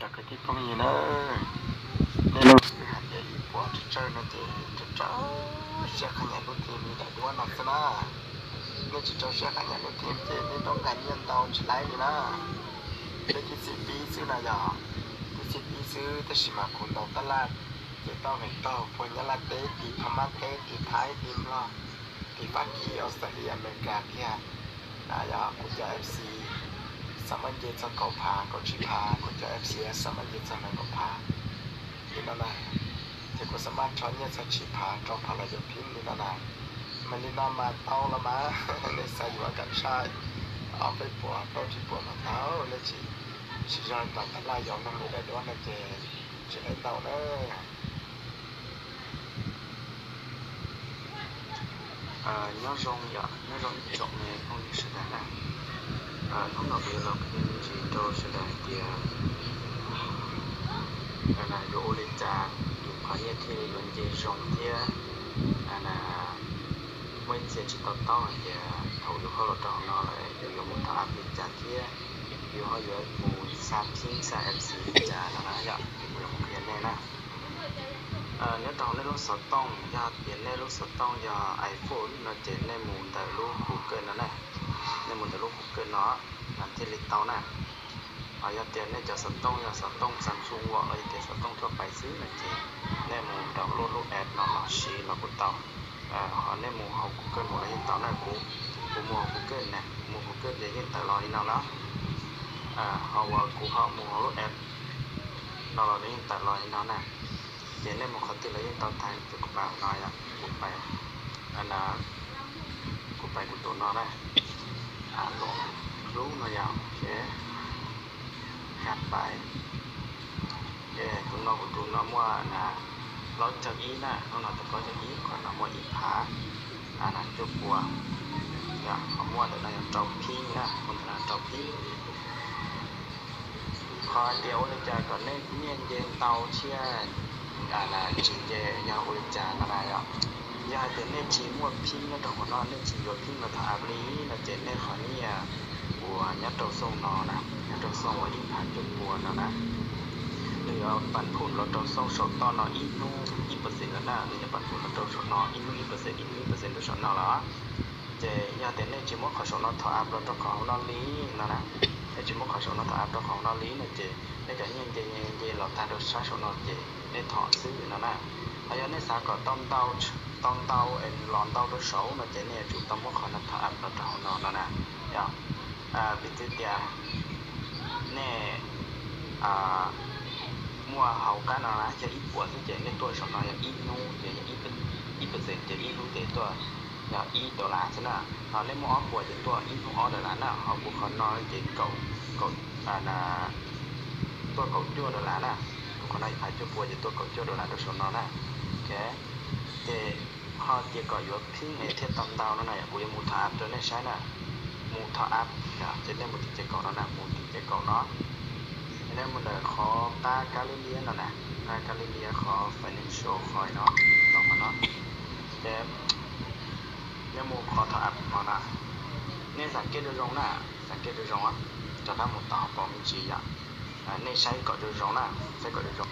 Cov kwv tij phooj ywg na, nej leej twg hais tias ib puas tsawg tsawg no ces rau rau siab qhab nyas lub team li daim duab no xwb na. Nej tsis rau siab qhab nyas lub team ces nej tau nqa nyiaj ntau tsis laib li na. Peb twb txib pib xwb no yog, twb txib pib xwb tab sis mas kuv ntaus tab laj ces tau nqis taug puag Nyab Laj teb, tim Phab Mab teb, tim Thaib, tim Nplog, tim Fab Kis, Australia, Amelikas kiag. Na yog kuv cov F C xav muab nce txog kaum phav kaum tsib phav, kuv cov F C xav muab nce txog nees nkaum phav li no na. Ces kuv xav muab rho nyiaj txog tsib phav rau phav los yuav phim li no na. Mas li no mas tau los mas, nej xav yuav kam tshaj ob peb puas plaub tsib puas mas tau, nej tsis, tsis yog ntaus tab laj yuav mloog li daim duab no ces tsis laib ntau na. Nyob zoo yom, nyob zoo ib tsoom me phooj ywg sawv daws na. Hnub no kuv yuav los qhia me ntsis rau sawv daws hais tias yuav ua li cas yus qhov nyiaj thiaj li yuav nce zoo thiab muaj ib txhia tsis to taub hais tias thaum yus ho los rau hauv no lawm yus yuav mus top up li cas thiab yus ho yuav mus xa phim xa F C li cas no na yom, ces kuv yuav mus qhia nej na. Nyob rau hauv nej lub xov tooj, yog tias nej lub xov tooj yog iPhone no ces nej mus ntawm lub Google no na, nej mus ntawm lub Google no mas thiaj li tau na. Ho yog tias nej cov xov tooj yog xov tooj Samsung los yog tias xov tooj tuaj pais xwb no ces nej mus download lub app no los siv los kuj tau. Ho nej mus hauv Google mus los yeej tau na, kuv, kuv mus hauv Google na, kuv mus Google ces yeej tawm los li no na. Ho uas kuv ho mus hauv lub app no los nws yeej tawm los li no na. Ces nej mus qhov twg los yeej tau tag, ces kuv pais no yom, kuv pais, kuv pais kuv tus no na, hlub no yom, ces pais, ces tus no kuv tus no muaj na plaub caug ib na, hnub no tau plaub caug ib, qhov no muaj ib phav cuaj pua, ho muaj ntawm no yog rau phib na, muaj ntawm no rau phib. Qhov hais tias ua li cas kom nej nyiaj nce ntau thiab tsis nce yog ua li cas no na yom? Yog hais tias nej tsis muaj phib nyob rau hauv no, nej tsis yuav phib los top up li no ces nej qhov nyiaj uas nyob rau xoo no na, nyob rau xoo uas ib phav cuaj pua no na, nws yuav pam phum los rau xoo saum toj no ib hnub ib percent lawm na, nws yuav pam phum los rau saum no ib hnub ib percent, ib hnub ib percent rau saum no lawm. Ces yog tias nej tsis muab qhov saum no top up los rau qhov hauv no li no na, nej tsis muab qhov saum no top up rau qhov hauv no li no ces nej cov nyiaj nce nce los tag rau sab saum no ces nej thom xwb no na. Ho yog nej xav kom tau ntau, tau ntau es los ntau rau saud no ces nej yuav tsum tau muab qhov no top up los rau hauv no no na. Yog, piv txwv tias nej muaj hauv qab no na yog ib puas xwb ces nej tuaj saum no yog ib hnub ces yog ib percent ces ib hnub ces tuaj yog ib dollar xwb na. Ho nej muaj ob puas ces tuaj ib hnub ob dollar na. Ho kuv qhov no ces kaum, kaum, tuaj kaum cuaj dollar na. Kuv qhov no ib phav cuaj pua ces tuaj kaum cuaj dollar rau saum no na. Ok, ces ho tias kom yuav phib es thiaj tau ntau no na, kuv yuav mus top up rau nej saib na. Mus top up, ces nej mus tim ces kaum no na, mus tim ces kaum no. Nej mus ntawm qhov qab kab liab liab no na, qab kab liab liab qhov financial qhov no, tau qhov no. Ces nej mus qhov top up no na, nej xav kiaj zoo zoo na, xav kiaj zoo zoo, rov qab mus tom hauv paus me ntsis yom. Nej saib kom zoo zoo na, saib kom zoo zoo.